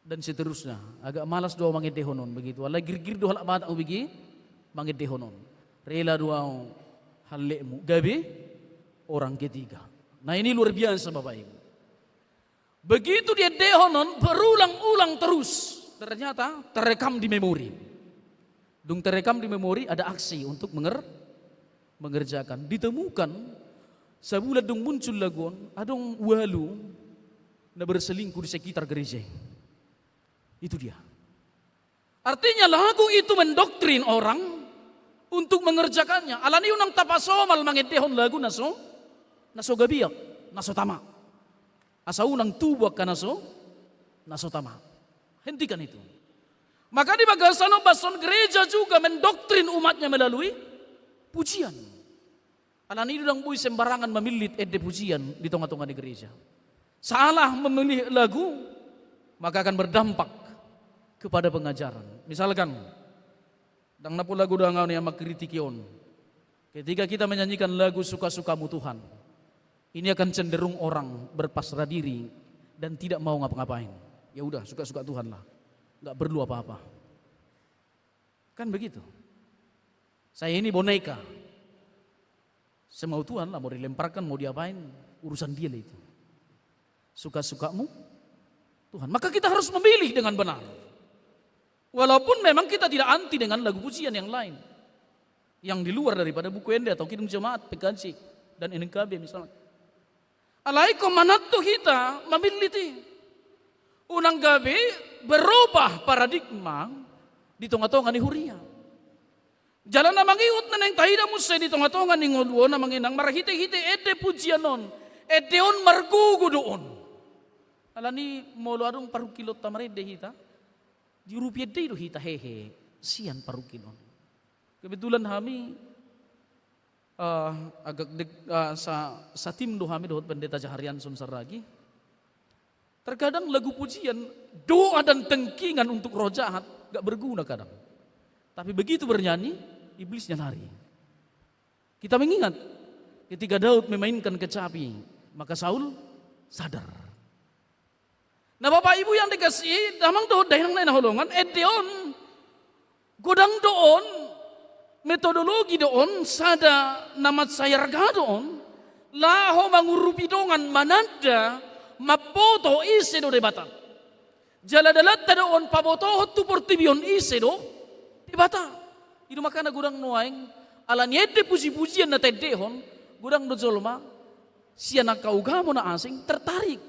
dan seterusnya. Agak malas do au mangendehon on begitu. Alai girgir do halak Batak au bege mangendehon on. Rela do au hallekmu, gabe Orang Ketiga. Nah, ini luar biasa, Bapak Ibu. Begitu diendehon on berulang-ulang terus, ternyata terekam di memori. Dung terekam di memori, ada aksi untuk menger-, mengerjakan. Ditemukan, sabulan dung muncul lagu on, adong ualu na berselingkuh di sekitar gereja i. Itu dia. Artinya, lagu itu mendoktrin orang untuk mengerjakannya. Alani unang tapasomal mangendehon lagu na so, na so gabeak, na so tama. Asa unang tubu angka na so, na so tama. Hentikan itu. Maka di bagasan on, bagasan gereja juga mendoktrin umatnya melalui pujian. Alani i do ndang boi sembarangan mamillit ende pujian di tonga-tonga ni gereja. Salah memilih lagu, maka akan berdampak kepada pengajaran. Misalkan, ndang na pola godang au nian mangkritiki on. Ketika kita menyanyikan lagu Suka-sukamu Tuhan, ini akan cenderung orang berpasrah diri dan tidak mau ngapa-ngapain. Ya udah, suka-suka Tuhan lah. Nggak perlu apa-apa. Kan begitu. Saya ini boneka. Semau Tuhan lah, mau dilemparkan, mau diapain, urusan dia lah itu. Suka-sukamu Tuhan. Maka kita harus memilih dengan benar. Walaupun memang kita tidak anti dengan lagu pujian yang lain. Yang di luar daripada buku ende atau kidung jemaat, P K J, dan N K B misalnya. Alai ingkon manat do hita mamillit i. Unang gabe berubah paradigma di tonga-tonga ni huria. Jala na mangihut na naeng taida muse di tonga-tonga ni ngolu on, amang inang, marhite-hite ende pujian on. Ende on margogo do on. Alani molo adong parungkilonta marende hita, diurupi ende i do hita hehe sian parungkilon. Kebetulan hami, eh, agak dek-, eh, sa-, satim do hami dohot Pendeta Jaharianson Saragi. Terkadang lagu pujian, doa dan tengkingan untuk roh jahat, gak berguna kadang. Tapi begitu bernyanyi, iblisnya lari. Kita mengingat, ketika Daud memainkan kecapi, maka Saul sadar. Nah, Bapak Ibu yang dikasihi, damang dohot dainang na hinaholongan, ende on, godang do on, metodologi do on, sada na mansai arga do on, laho mangurupi dongan mananda, mamboto ise do Debata. Jala dalanta do on pabotohon tu portibi on ise do Debata. I do makana godang nuaeng, alani ende puji-pujian na taendehon, godang do jolma, sian angka ugamo na asing, tertarik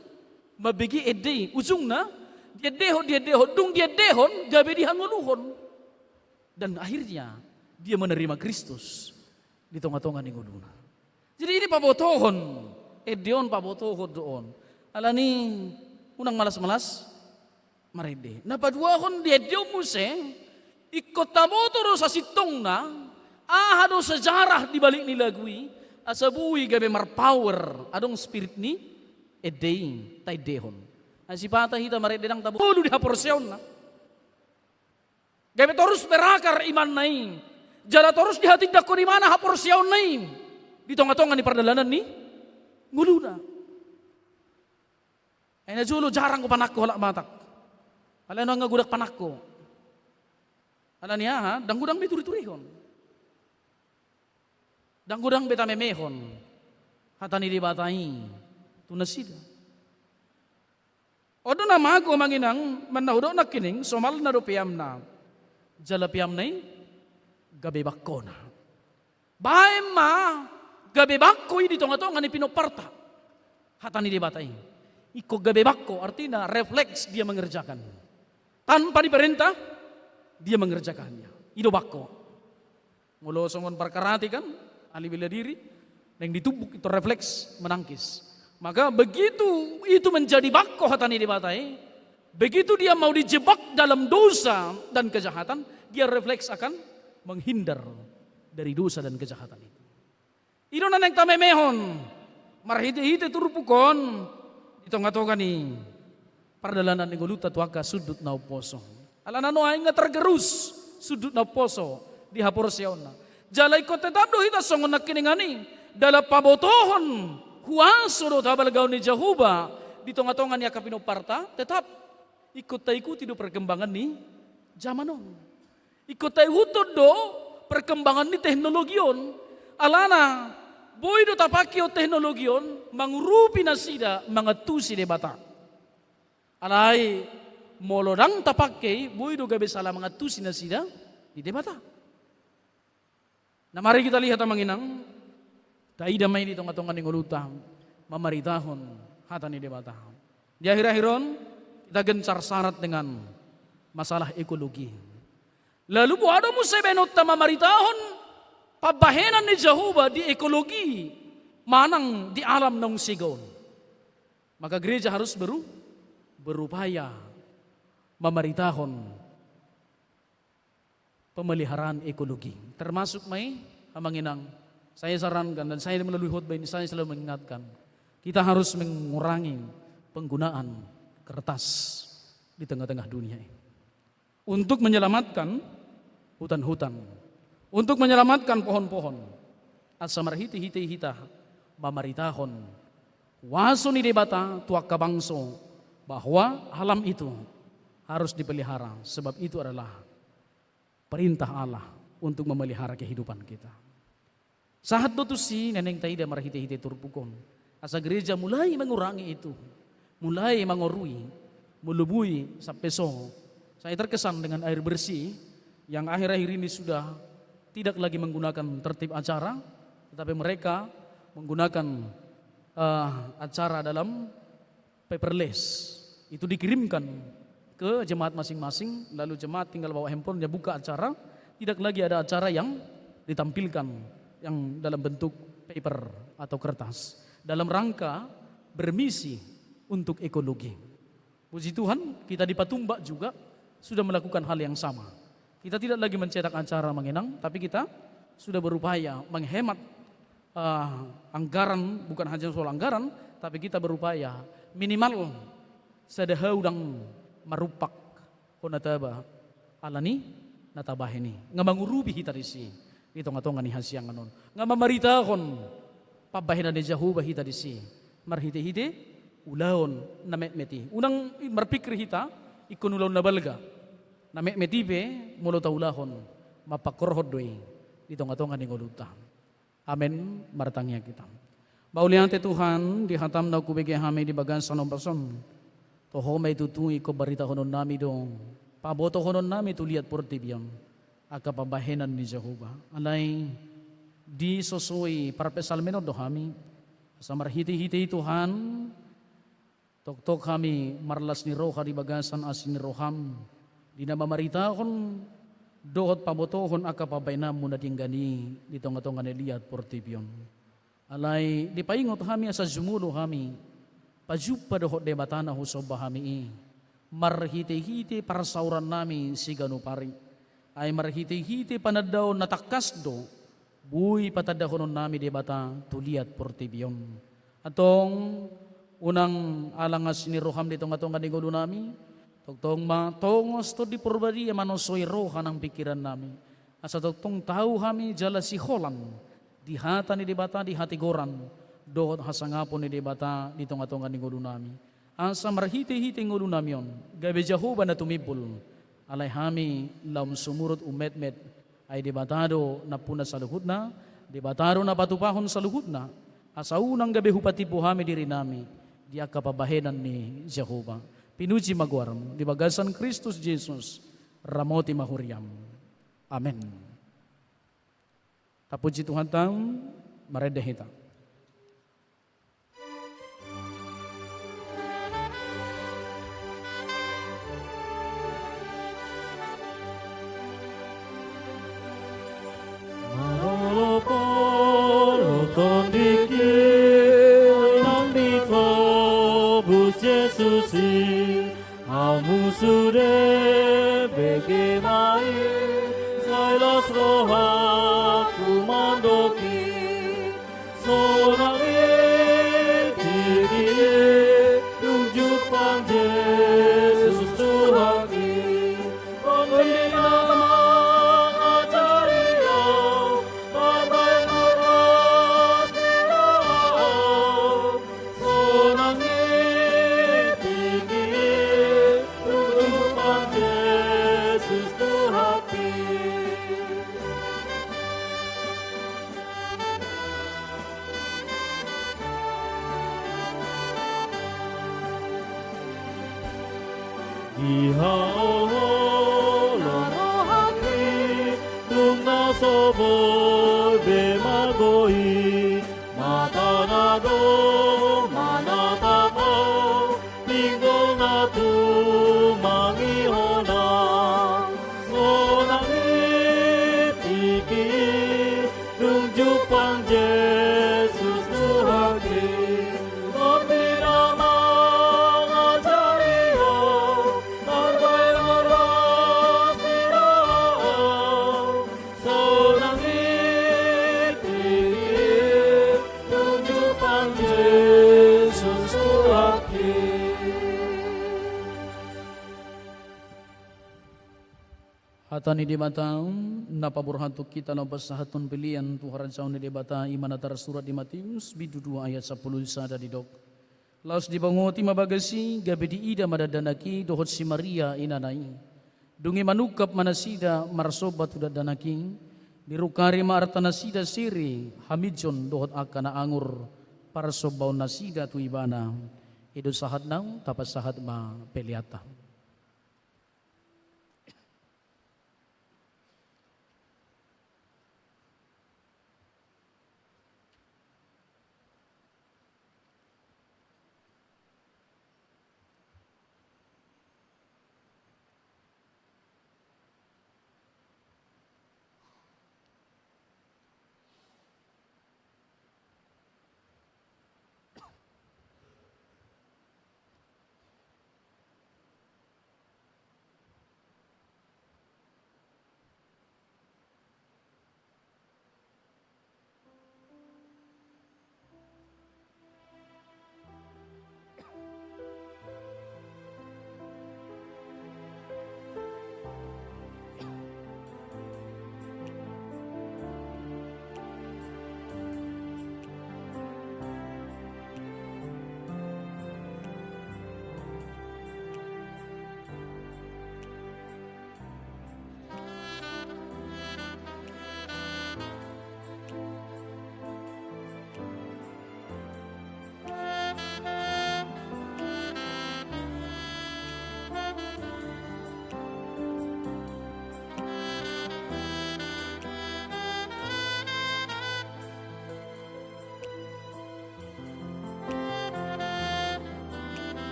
mambege ende i. Ujungna, diendehon, diendehon, dung diendehon, gabe dihangoluhon. Dan akhirnya, dia menerima Kristus di tonga-tonga ni ngoluna. Jadi ini pabotohon, ende on pabotohon do on. Alani unang malas-malas marende. Na paduahon di ende on muse, ingkon taboto do sasintongna, aha do sejarah di balik ni lagu i, asa boi gabe marpower, adong spirit ni ende i taendehon. Ai sipata hita marende ndang tabo-, ngolu di haporseaonna. Gabe torus berakar imanna i. Jala torus dihatindangkon imana haporseaonna i di tonga-tonga ni pardalanan ni ngoluna. Ai na jolo jarang hupanangko halak Batak. Alai nuaeng godang panangko. Alani aha, ndang godang be turi-turihon. Ndang godang be tamemehon hata ni Debata i tu nasida. On do na mago, amang inang, molo hudok nangkining, somalna do peamna. Jala peamna i gabe bangkona. Baen ma gabe bangko i di tonga-tonga ni pinomparta. Hata ni Debata i. Ingkon gabe bangko, artina refleks dia mengerjakan. Tanpa diperintah, dia mengerjakannya. I do bangko. Molo songon parkarate kan, ahli bela diri, naeng ditumbuk itu refleks menangkis. Maka begitu itu menjadi bangko hata ni Debata i, begitu dia mau dijebak dalam dosa dan kejahatan, dia refleks akan menghindar dari dosa dan kejahatan itu. I do na naeng tamemehon marhite-hite turpuk on di tonga-tonga ni pardalanan ni ngolunta tu angka sundut na umposo. Alana nuaeng nga tergerus sundut na umposo di haporseaonna. Jala ingkon tetap do hita songon nangkiningan i dalam pabotohon huaso dohot habalgaon ni Jahowa di tonga-tonga ni angka pinomparta, tetap ingkon taikuti do perkembangan ni jaman on. Ingkon taihuthon do perkembangan ni teknologi on. Alana boi do tapangkihon teknologi on mangurupi nasida mangantusi Debata. Alai molo ndang tapangke i, boi do gabe sala mangantusi nasida di Debata. Na mari kita lihat, amang inang, taida ma i di tonga-tonga ni ngolunta mamaritahon hata ni Debata. Di akhir-akhir on, kita gencar sarat dengan masalah ekologi. Lalu boha do muse baenonta mamaritahon pambahenan ni Jahowa di ekologi manang di alam naung sega on? Maka gereja harus beru-, berupaya mamaritahon pemeliharaan ekologi. Termasuk ma i, amang inang, saya sarankan dan saya melalui khotbah ini saya selalu mengingatkan, kita harus mengurangi penggunaan kertas di tengah-tengah dunia ini. Untuk menyelamatkan hutan-hutan, untuk menyelamatkan pohon-pohon, asa marhite-hite hita mamaritahon huaso ni Debata tu angka bangso bahwa alam itu harus dipelihara, sebab itu adalah perintah Allah untuk memelihara kehidupan kita. Sahat do tusi na naeng taida marhite-hite turpuk on, asa gereja mulai mengurangi itu, mulai mangorui, melubui sampe so. Saya terkesan dengan air bersih yang akhir-akhir ini sudah tidak lagi menggunakan tertib acara, tetapi mereka menggunakan, eh, acara dalam paperless. Itu dikirimkan ke jemaat masing-masing, lalu jemaat tinggal bawa handphonenya, buka acara, tidak lagi ada acara yang ditampilkan yang dalam bentuk paper atau kertas. Dalam rangka bermisi untuk ekologi. Puji Tuhan, kita di Patumbak juga sudah melakukan hal yang sama. Kita tidak lagi mencetak acara, amang inang, tapi kita sudah berupaya menghemat, eh, anggaran, bukan hanya soal anggaran, tapi kita berupaya minimal sada hau ndang marumpak hona taba alani na tabahen i. Nga mangurupi hita disi di tonga-tonga ni hasiangan on. Nga mamaritahon pambahenan ni Jahowa hita disi marhite-hite ulaon na metmet i. Unang marpikir hita ingkon ulaon na balga. Na metmet i pe molo taulahon, mapangkorhon do i di tonga-tonga ni ngolunta. Amen. Martangiang hita. Mauliate Tuhan, di hatam na hubege hami di bagasan ombas on. Toho ma i tutu ingkon baritahonon nami do, pabotohonon nami tu liat portibi on angka pambahenan ni Jahowa. Alai disosoi parpsalmen on do hami, asa marhite-hite i Tuhan, toktok hami marlas ni roha di bagasan asi ni roham, di na mamaritahon dohot pabotohon angka pambahenanmu na denggan i di tonga-tonga ni liat portibi on. Alai dipaingot hami asa jumolo hami pajumpa dohot Debata na husomba hami i, marhite-hite parsaoran nami siganup ari. Ai marhite-hite panandaon na tangkas do boi patandahonon nami Debata tu liat portibi on. Antong, unang alang asi ni roham di tonga-tonga ni ngolu nami, tongtong ma tongos Tondi Porbadia manosoi roha nang pingkiran nami. Asa tongtong tau hami jala siholan di hata ni Debata, di hatigoran dohot hasangapon ni Debata di tonga-tonga ni ngolu nami. Asa marhite-hite ngolu nami on gabe Jahowa na tumimbul. Alai hami laum sumurut umetmet, ai Debata do nampuna saluhutna, Debata do na patupahon saluhutna. Asa unang gabe hupatimbo hami diri nami di angka pambahenan ni Jahowa. Pinuji ma goarmu di bagasan Kristus Jesus. Ramoti ma huriam. Amen. Tapuji Tuhanta. Marende hita. Dihaholongi rohangki, dung na so boi be margoi, mata na do manatap Ho, pinggol na tumangihon Ho. Sonang ringkot tingki, dung jumpang Jesus Tuhanki, Tondi na mangajari Ho, tarbaen horas di roha Ho. Sonang ringkot tingki, dung jumpang Jesus Tuhanki. Hata ni Debata na paborhathon hita laho pasahathon pelean tu harajaon ni Debata, i ma na tarsurat di Mateus bindu dua ayat sampulu sada, didok: Laos dibangoti ma bagas i, gabe diida ma dakdanak i dohot si Maria inana i. Dung i manungkap ma nasida marsomba tu dakdanak i, dirungkari ma arta nasida sere, hamijon dohot angka na angur, parsombaon nasida tu Ibana. I do sahatna, tapasahat ma peleanta.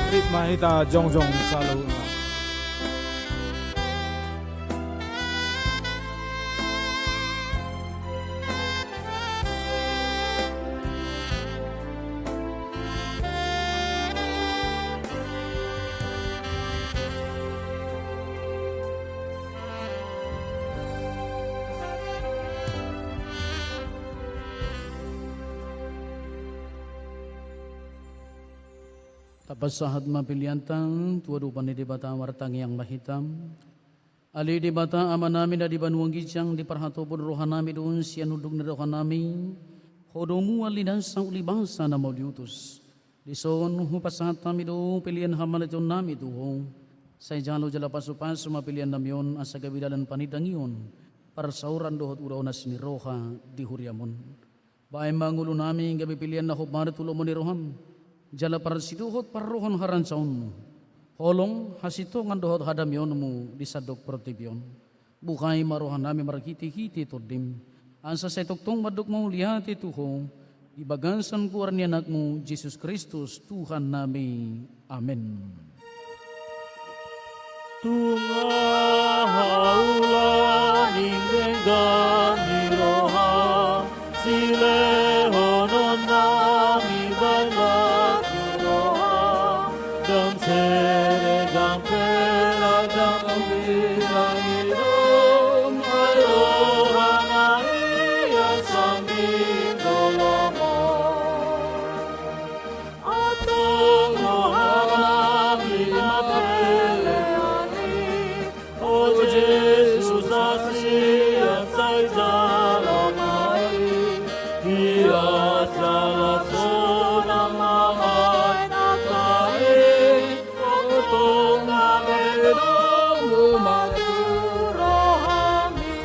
Rap ma hita jongjong saluhutna. Tapasahat ma peleanta tu adopan ni Debata, martangiang ma hita. Ale Debata Amanami na di banua ginjang, diparhatopot rohanami do on sian unduk ni rohanami Ho domu, ale nasa uli basa na mau diutus. Dison hupasahat hami do pelean hamauliateonnami tu Ho. Sai jalo jala pasupasu ma peleannami on asa gabe dalan panindangion, parsaoran dohot ulaon asi ni roha di huriaM on. Bahen ma ngolunami gabe pelean na hombar tu lomo ni rohaM, jala parsidohot parrohahon harajaonMu, holong, hasintongan dohot hadameonMu di sandok portibi on. Buhai ma rohanami marhitehite TondiM, asa sai tongtong mandok mauliate tu Ho, di bagasan goar ni AnakMu Jesus Kristus Tuhannami. Amen. Tung hahulan ni denggan ni roha, silehononnami bahen las ni roha, dang sere dang perak dang bilang idom, ai roha na ia sambing do lomo. Antong rohanami ma pelean i, o Jesus, hasian sai jalo ma i, hias jala sonang ma ai nangkin i, antong gabe domu ma tu rohami.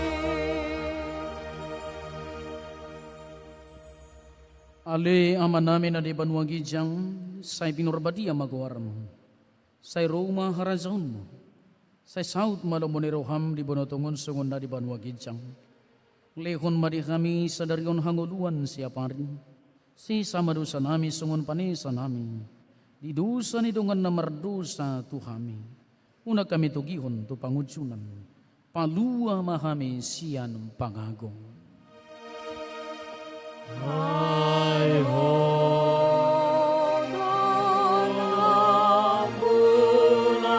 Ale Amanami na di banua ginjang, sai pinarbadia ma goarMu. Sai ro ma harajaonMu. Sai saut ma lomo ni rohaM di banua tonga on songon na di banua ginjang. Lehon ma di hami sadari on hangoluan siapari. Sesa ma dosanami songon panesanami di dosa ni dongan na mardosa tu hami. Unang hami togihon tu pangunjunan. Palua ma hami sian pangago. Ai Ho do na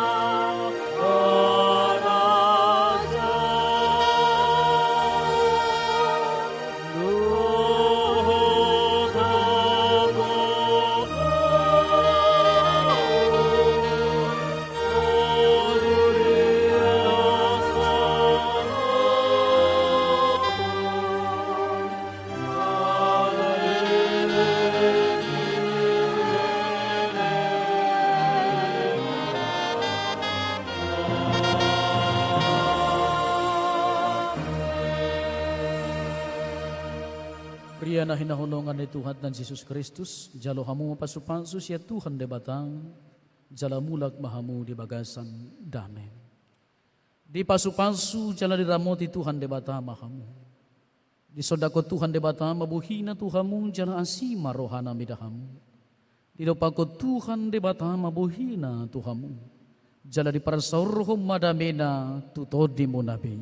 Huria na hinaholongan ni Tuhanta Jesus Kristus, jalo hamu ma pasupasu sian Tuhan Debata, jala mulak ma hamu di bagasan dame. Dipasupasu jala diramoti Tuhan Debata ma hamu. Disondangkon Tuhan Debata ma bohina tu hamu jala asi ma rohana mida hamu. Didompakkon Tuhan Debata ma bohina tu hamu jala diparsaorhon ma damena tu tondimuna be.